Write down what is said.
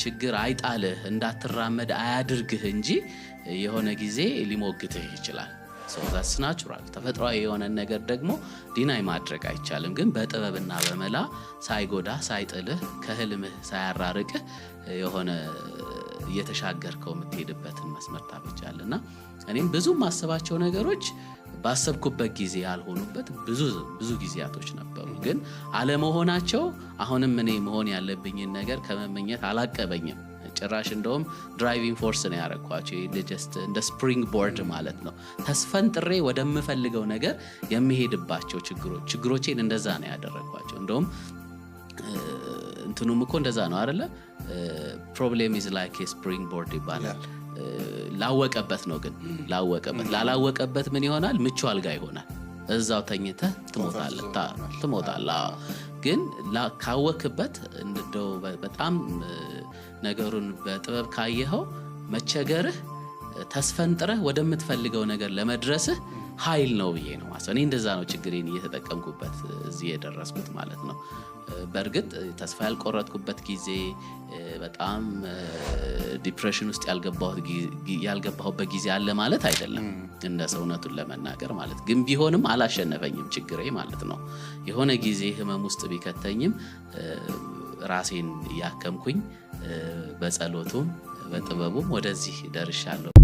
ችግር አይጣልህ፣ እንዳትራመድ አያድርግህ እንጂ የሆነ ጊዜ ሊሞግትህ ይችላል። So that's natural። ተፈጥሯዊ የሆነን ነገር ደግሞ deny ማድረግ አይቻልም። ግን በጥበብና በመላ ሳይጎዳ፣ ሳይጥልህ፣ ከህልምህ ሳያራርቅህ የሆነ እየተሻገርከው የምትሄድበትን መስመር ታበጃለህ። እና እኔም ብዙ የማስባቸው ነገሮች ባሰብኩበት ጊዜ ያልሆኑበት ብዙ ብዙ ጊዜያቶች ነበሩ። ግን አለመሆናቸው አሁንም እኔ መሆን ያለብኝን ነገር ከመመኘት አላቀበኝም። ጭራሽ እንደውም driving force ነው ያረኳቸው። Just እንደ spring board ማለት ነው። ተስፈንጥሬ ወደምፈልገው ነገር የምሄድባቸው ችግሮቼን እንደዛ ነው ያደረግኳቸው። እንደውም እንትኑም እኮ እንደዛ ነው አይደለ? Problem is like spring board ይባላል። ላወቀበት ነው፣ ግን ላወቀበት። ላላወቀበት ምን ይሆናል? ምቹ አልጋ ይሆናል። እዛው ተኝተህ ትሞታለህ፣ ትሞታለህ። ግን ካወክበት፣ እንደው በጣም ነገሩን በጥበብ ካየኸው፣ መቸገርህ ተስፈንጥረህ ወደምትፈልገው ነገር ለመድረስህ ኃይል ነው ብዬ ነው ማስበው። እኔ እንደዛ ነው ችግሬን እየተጠቀምኩበት እዚህ የደረስኩት ማለት ነው። በእርግጥ ተስፋ ያልቆረጥኩበት ጊዜ፣ በጣም depression ውስጥ ያልገባሁበት ጊዜ አለ ማለት አይደለም። እንደ ሰውነቱን ለመናገር ማለት ግን ቢሆንም አላሸነፈኝም ችግሬ ማለት ነው። የሆነ ጊዜ ህመም ውስጥ ቢከተኝም ራሴን እያከምኩኝ በጸሎቱም በጥበቡም ወደዚህ ደርሻለሁ።